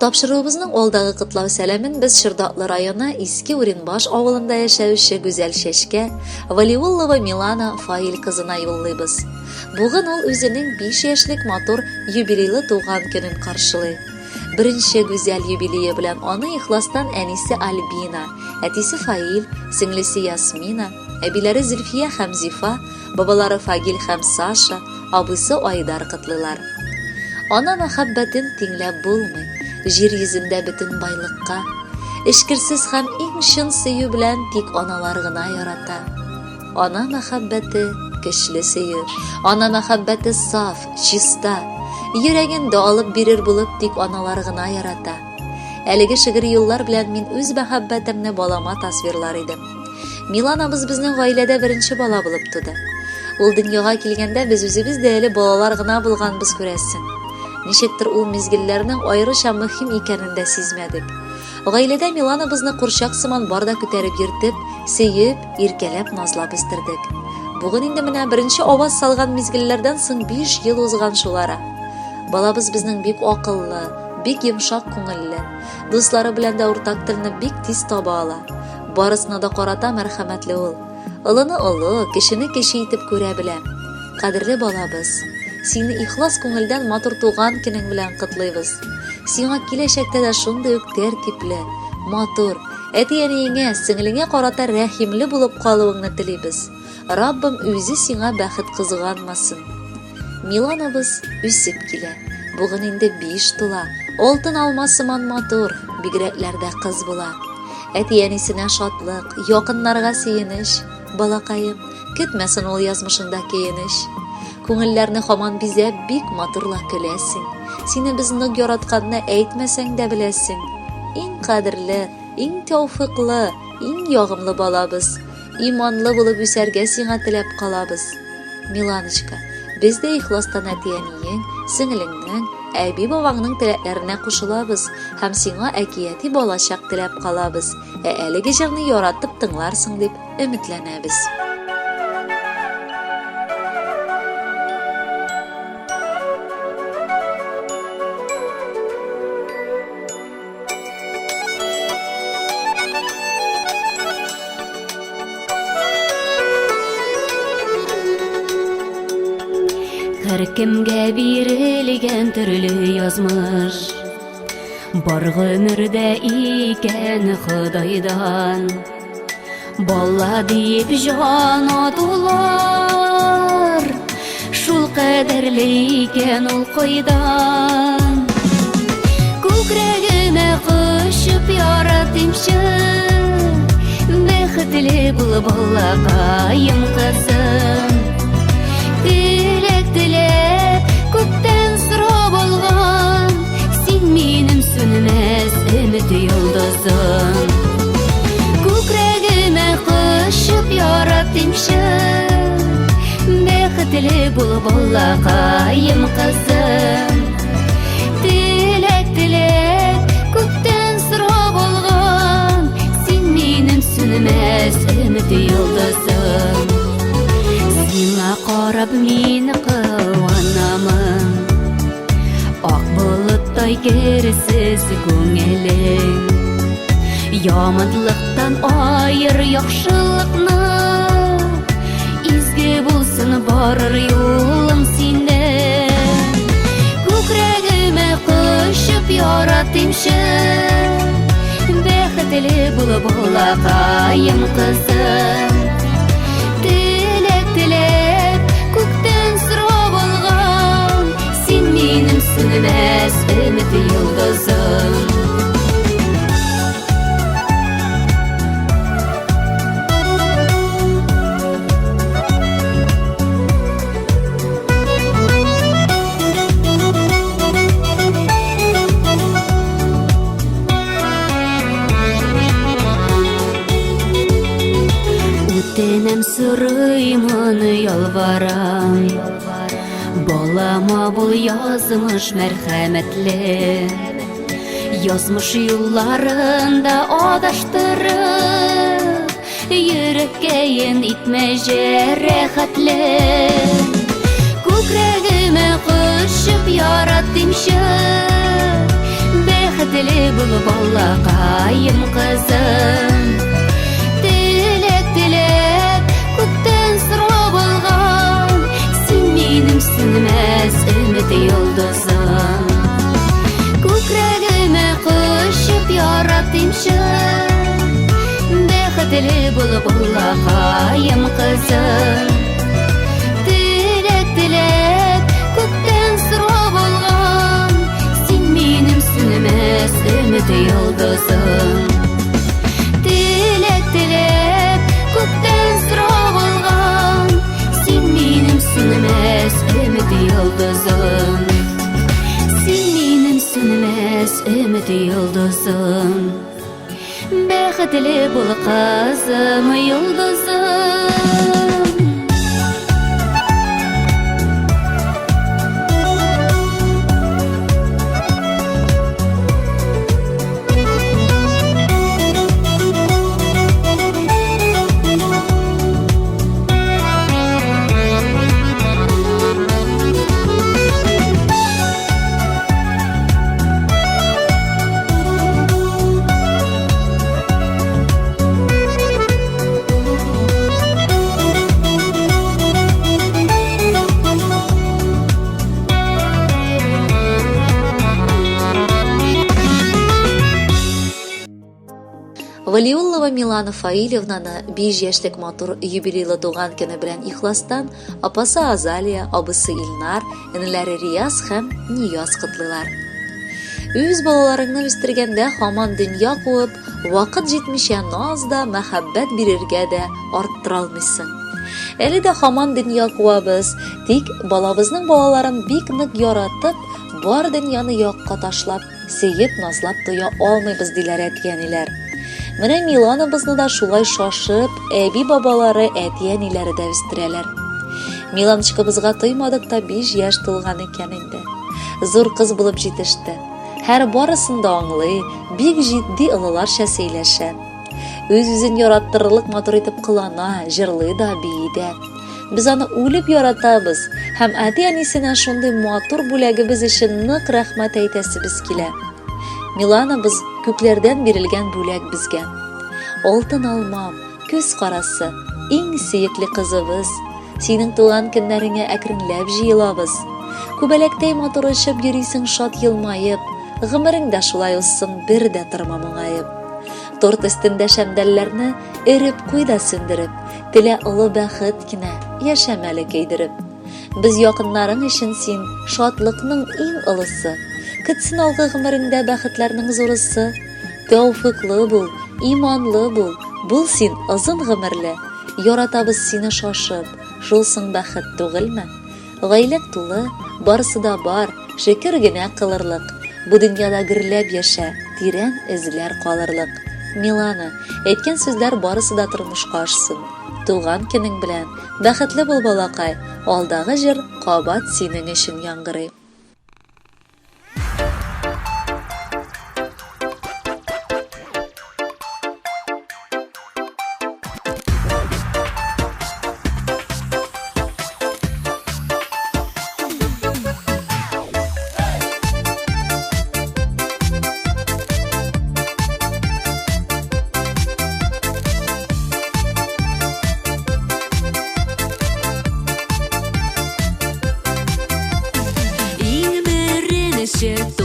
Тапшыруыбызның алдагы котлау сәламен без Чырдаклы районы Иске Уренбаш авылында яшәүче Гүзәл Чәчкә Валиуллова Милана Фаил кызына юллыйбыз. Бүген ул үзенең 5 яшьлек матур юбилейлы туган көнен каршылый. Беренче гүзәл юбилее белән аны ихластан әнисе Альбина, әтисе Фаил, сеңлесе Ясмина, әбиләре Зөлфия һәм Зифа, бабалары Фагил һәм Саша, абыйсы Айдар котлыйлар. Ана мәхәббәтен тиңләп булмый, җир йөзендә бөтен байлыкка. Эчкерсез һәм иң чын сөю белән тик аналар гына ярата. Ана мәхәббәте көчле сөю. Ана мәхәббәте саф, чиста. Йөрәген дә алып бирер булып тик аналар гына ярата. Әлеге шигъри юллар белән мин үз мәхәббәтемне балама тасвирлар идем. Миланабыз безнең гаиләдә беренче бала булып туды. Ул дөньяга килгәндә без үзебез дә әле балалар гына булганбыз күрәсең. Ничектер ул мизгелләрнең аеруча мөһим икәнен дә сизмәдек. Гаиләдә Миланабызны курчак сыман бар да күтәреп йөртеп, сөеп, иркәләп, назлап үстердек. Бүген инде менә беренче аваз салган мизгелләрдән соң 5 ел узган шул ара. Балабыз безнең бик акыллы, бик йомшак күңелле. Дуслары белән дә уртак телне бик тиз таба ала. Барысына да карата мәрхәмәтле ул. Олыны олы, кечене кече итеп күрә белә. Кадерле балабыз, сине ихлас күңелдән матур туган көнең белән котлыйбыз. Сиңа киләчәктә дә шундый ук тәртипле, матур, әти-әниеңә, сеңлеңә карата рәхимле булып калуыңны телибез. Раббым үзе сиңа бәхет кызганмасын. Миланабыз үсеп килә. Бүген инде биш тула. Алтын алма сыман матур, бигрәкләр дә кыз була. Әти-әнисенә шатлык, якыннарга сөенеч. Балакаем, көтмәсен ул язмышыңда көенеч. Күңелләрне хаман бизәп, бик матурла көләсең. Сине без нык яратканны әйтмәсәң дә беләсең. Иң кадерле, иң тәүфыклы, иң ягымлы балабыз. Иманлы булып үсәргә сиңа теләп калабыз. Миланочка, без дә ихластан әти-әниең, сеңелеңнең, әби-бабаңның теләкләренә кушылабыз һәм сиңа әкияти балачак теләп калабыз. Ә әлеге җырны яратып тыңларсың дип өметләнәбез. Һәркемгә бирелгән төрле язмыш Бар гомердә икән Ходайдан Бала диеп җан атулар Шул кадәрле икән ул кайдан Күкрәгемә кочып яратыймчы Бәхетле бул балакаем кызым Теләк теләп күктән сорап алган Син минем сүнмәс өмет йолдызым Күкрәгемә кочып яратыймчы Бәхетле бул балакаем кызым Теләк теләп күктән сорап алган Син минем сүнмәс өмет йолдызым Сиңа карап мин куанамын Ак болыттай керсез күңелең Яманлыктан аер яхшылыкны Изге булсын барыр юлың синең Күкрәгемә кочып яратыймчы Бәхетле бул балакаем кызым Теләк теләп күктән сорап алган Син минем сүнмәс өмет йолдызым. Үтенәм сорыймын, ялварам. Балама бул язмыш мәрхәмәтле. Язмыш юлларында адаштырып, Йөрәккәен итмә җәрәхәтле. Күкрәгемә кочып яратыймчы, Бәхетле Бәхетле бул, балакаем, кызым. Теләк теләп, күктән сорап алган, син минем сүнмәс өмет йолдызым. Күкрәгемә кочып яратыймчы, бәхетле бул, балакаем, кызым. Теләк теләп, күктән сорап алган, син минем сүнмәс өмет йолдызым. Теләк теләп, күктән сорап алган, син минем сүнмәс өмет йолдызым. Син минем сүнмәс өмет йолдызым. Бәхетле бул, кызым, йолдызым. Валиуллова Милана Фаилевнаны 5 яшьлек матур юбилейлы туган көне белән ихластан апасы Азалия, абысы Илнар, энеләре Рияз һәм Нияз котлыйлар. Үз балаларыңны үстергәндә һаман дөнья куып, вакыт җитмичә наз да, мәхәббәт бирергә дә арттыра алмыйсың. Әле дә һаман дөнья куабыз, тик балабызның балаларын бик нык яратып, бар дөньяны якка ташлап, сөеп, назлап туя алмыйбыз, диләр әти-әниләр. Менә Миланабызны да шулай шашып, әби-бабалары, әти-әниләре дә үстерәләр. Миланочкабызга тоймадык та 5 яшь тулган икән инде. Зур кыз булып җитеште. Һәр барысын да аңлый, бик җитди олыларча сөйләшә. Үз-үзен яраттырырлык матур итеп кылана, җырлый да, бии дә. Без аны үлеп яратабыз һәм әти-әнисенә шундый матур бүләгебез өчен нык рәхмәт әйтәсебез килә. Миланабыз күкләрдән бирелгән бүләк безгә. Алтын алмам, күз карасы, иң сөекле кызыбыз. Синең туган көннәреңә әкренләп җыелабыз. Күбәләктәй матур очып йөрисең шат елмаеп, гомерең дә шулай узсын, бер дә торма моңаеп. Торт өстендә шәмдәлләрне эреп куй да сүндереп, телә олы бәхет кенә, яшәм әле көйдереп. Без якыннарың өчен син шатлыкның иң олысы. Көтсен алгы гомереңдә бәхетләрнең зурысы. Тәүфыклы бул, иманлы бул, бул син озын гомерле. Яратабыз сине шашып, шул соң бәхет түгелме? Гаиләң тулы, барысы да бар, шөкер генә кылырлык. Бу дөньяда гөрләп яшә, тирән эзләр калырлык. Милана, әйткән сүзләр барысы да тормышка ашсын. Туган көнең белән, бәхетле бул, балакай, алдагы җыр кабат синең өчен яңгырый. Иң беренче.